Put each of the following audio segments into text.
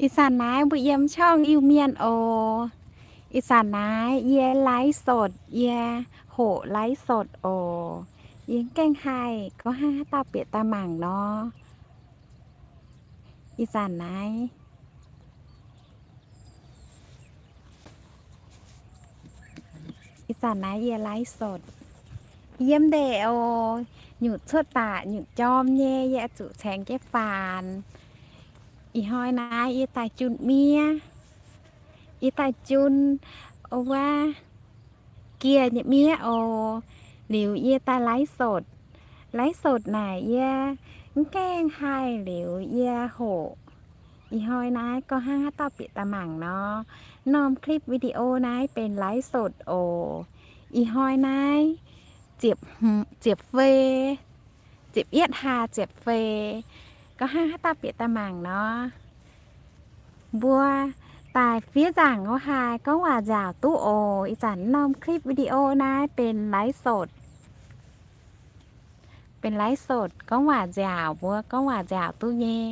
Ih zanc naaiv mbuo yiem ช่อง Iu-Mienh oc. Ih zanc naaiv yie ไลฟ์สด, yie hoqc ไลฟ์สด oc. Yie mv gaengh haih gorngv hnangv haaix dauh bieqc daaih mangc nor. Ih zanc naaiv Ih zanc naaiv yie ไลฟ์สด yiem ndeic oc. Nyutc cuotv daaih nyutc jorm nyei, yie zuqc caengx jienv faanx. Ih hnoi naaiv yie daaih jun miev. Yie daaih jun wuov gieh nyei miev oc. Liuz yie daaih ไลฟ์สด. ไลฟ์สด naaic yie mv gaengh haih liuz yie hoqc. Ih hnoi naaiv gorngv hnangv haaix dauh bieqc daaih mangc nor. Norm คลิปวิดีโอ naaiv benx ไลฟ์สด oc. Ih hnoi naaiv ziepc fei, ziepc yietv hlaax ziepc fei. Gorngv hnangv haaix dauh bieqc daaih mangc nor. Mbuo daaih fiev nzaangc wuov haaix gorngv waac nziaauc duqv oc. Ih zanc norm คลิปวิดีโอ naaiv benx ไลฟ์สด. Benx ไลฟ์สด gorngv waac nziaauc, mbuo gorngv waac nziaauc duqv nyei.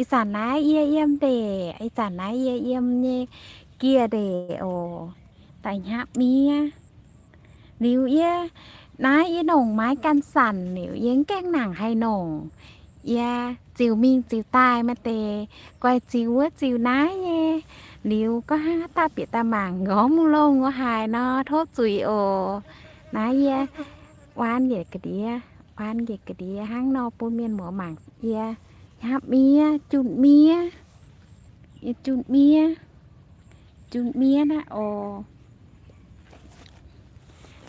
Ih zanc naaiv yie yiem ndeic, ih zanc naaiv yie yiem nyei gieh ndeic oc. Daaih hnyapv miev. Liuz yie, naaiv yie nongc ไม้กันสั่น liuz yie mv gaengh nangc haih nongc. Yie ziux mingh ziux daaih maaih deix guaix-ziux wuov ziux naaiv nyei. Liuz gorngv hnangv haaix dauh bieqc daaih mangc nqorngv mungh longh wuov haaix nor, tov zuiz oc. Naaiv yie waan njiec ga'ndiev, waan njiec ga'ndiev hnangv nor bun mienh muoz mangc. Yie hnyapv miev, jun miev. Yie jun miev, jun miev naaiv oc.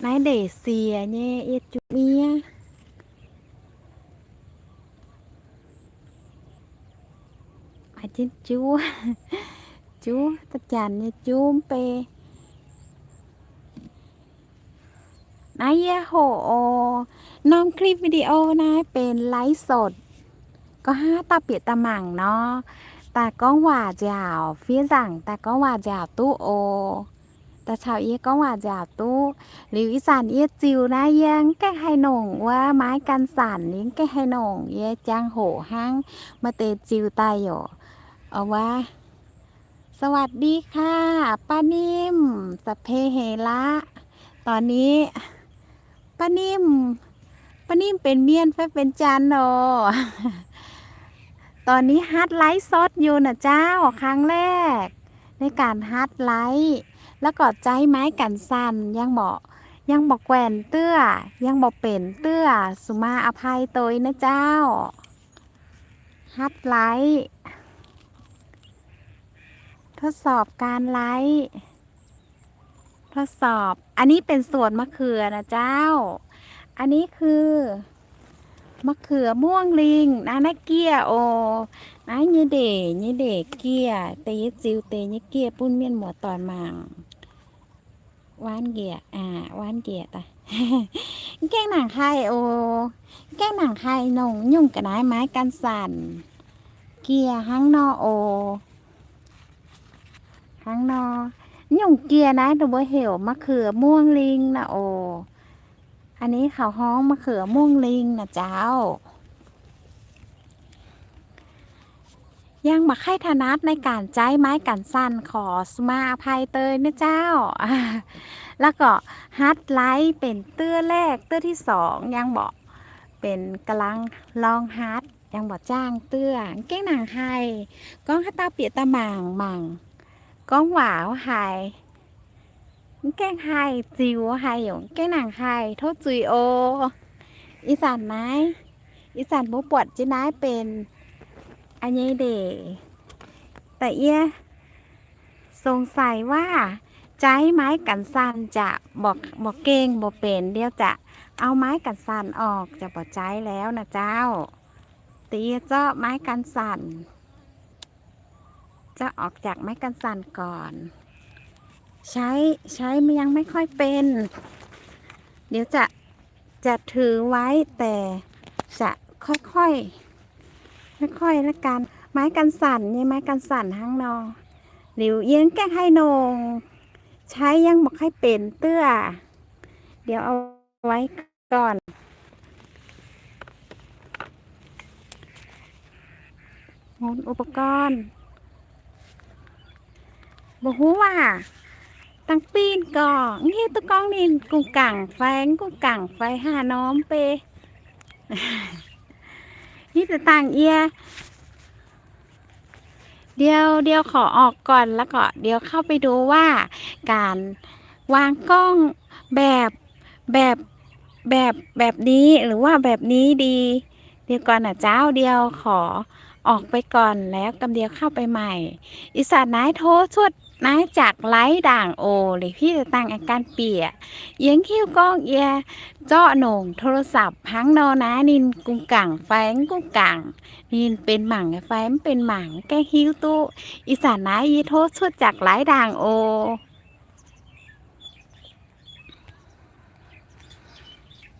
Naaiv ndeic siex nyei, yie jun miev. Maaih jienv juv, juv, da'janx nyei juv mv bei. Naaiv yie hoqc oc. Norm คลิปวิดีโอ naaiv benx ไลฟ์สด. Gorngv hnangv haaix dauh bieqc daaih mangc nor, daaih gorngv waac nziaauc, fiev nzaangc daaih gorngv waac nziaauc duqv oc. Daaih caux yie gorngv waac nziaauc duqv. Liuz ih zanc yie ziux naaiv yie mv gaengh haih nongc wuov ไม้กันสั่น yie mv gaengh haih nongc, yie jangx hoqc hnangv maaih deix ziux daaih yaac wuov สวัสดีค่ะ ป้านิ่ม สัพเพเหระ ตอนนี้ ป้านิ่ม ป้านิ่มเป็นเมียน เฟซเป็นจันโอ ตอนนี้ฮัดไลฟ์สดอยู่นะเจ้า ครั้งแรกในการฮัดไลฟ์ แล้วก็ใช้ไม้กันสั่น ยังบ่ ยังบ่แกว่นเตื้อ ยังบ่เป็นเตื้อ สุมาอภัยโตยนะเจ้า ฮัดไลฟ์ ทดสอบการไลฟ์ ทดสอบ อันนี้เป็นสวนมะเขือนะเจ้า อันนี้คือ มะเขือม่วงลิง naaiv, naaiv giev oc. Naaiv nyei ndeic, nyei ndeic giev, deix yie ziux deix nyei giev bun mienh muoz-doic mangc. Waan njiec, aa, waan njiec daaih. Mv gaengh nangc haih oc. Mv gaengh nangc haih nongc nyungc ga'naaiv ไม้กันสั่น giev hnangv nor oc. Hnangv nor, nyungc giev naaiv ninh mbuo heuc มะเขือม่วงลิง naaiv oc. อันนี้เขาฮ้อง มะเขือม่วงลิง naaiv jauv. ยังบ่ค่อยถนัดในการใช้ไม้กันสั่น ขอสุมาอภัยเตยนะเจ้า แล้วก็ฮัดไลฟ์เป็นเตื้อแรก เตื้อที่สอง ยังบ่ เป็นกำลังลองฮัด ยังบ่จ้างเตื้อ mv gaengh nangc haih. Gorngv haaix dauh bieqc daaih mangc mangc, gorngv waac wuov haiz, mv gaengh haih ziux wuov haiz yaac mv gaengh nangc haih, tov zuiz oc. Ih zanc naaiv, ih zanc mbuo buatc jienv naaiv benx อันนี้ ndeic. Da'yietv สงสัยว่า ใช้ไม้กันสั่น จะ บ่ บ่เก่ง บ่เป็น เดี๋ยวจะเอาไม้กันสั่นออก จะบ่ใช้แล้วนะเจ้า da'yietv zorqv ไม้กันสั่น จะออกจากไม้กันสั่นก่อน ใช้ ใช้มันยังไม่ค่อยเป็น เดี๋ยวจะ จะถือไว้ แต่จะค่อยๆ ค่อยๆ แล้วกัน ไม้กันสั่น nyei ไม้กันสั่น hnangv nor. Liuz yie mv gaengh haih nongc, ใช้ยัง บ่ค่อยเป็น เตื้อ เดี๋ยวเอาไว้ก่อน หมดอุปกรณ์ Mbuo huv waac dangh bin gorngv, mv hiuv duqv gorngv ninh Gungh Gangc fai mv Gungh Gangc fai haaix norm beiv. Hitv deix dangh yie เดี๋ยว เดี๋ยว ขอออกก่อน แล้วก็ เดี๋ยว เข้าไปดูว่า การวางกล้อง แบบ แบบ แบบ แบบนี้ หรือว่า แบบนี้ดี เดี๋ยวก่อนนะเจ้า เดี๋ยวขอออกไปก่อน แล้วกำเดียวเข้าไปใหม่ Ih zanc naaiv tov cuotv naaiv จากไลฟ์ ndaangc oc. Liuz hitv deix dangh aengx gan bieqc, yie mv hiuv gorngv yie zorqv nongc โทรศัพท์ hnangv nor naaiv ninh กงกัง fai mv กงกัง, ninh benx mangc fai mv benx mangc, gaengh hiuv duqv. Ih zanc naaiv yie tov cuotv จากไลฟ์ ndaangc oc.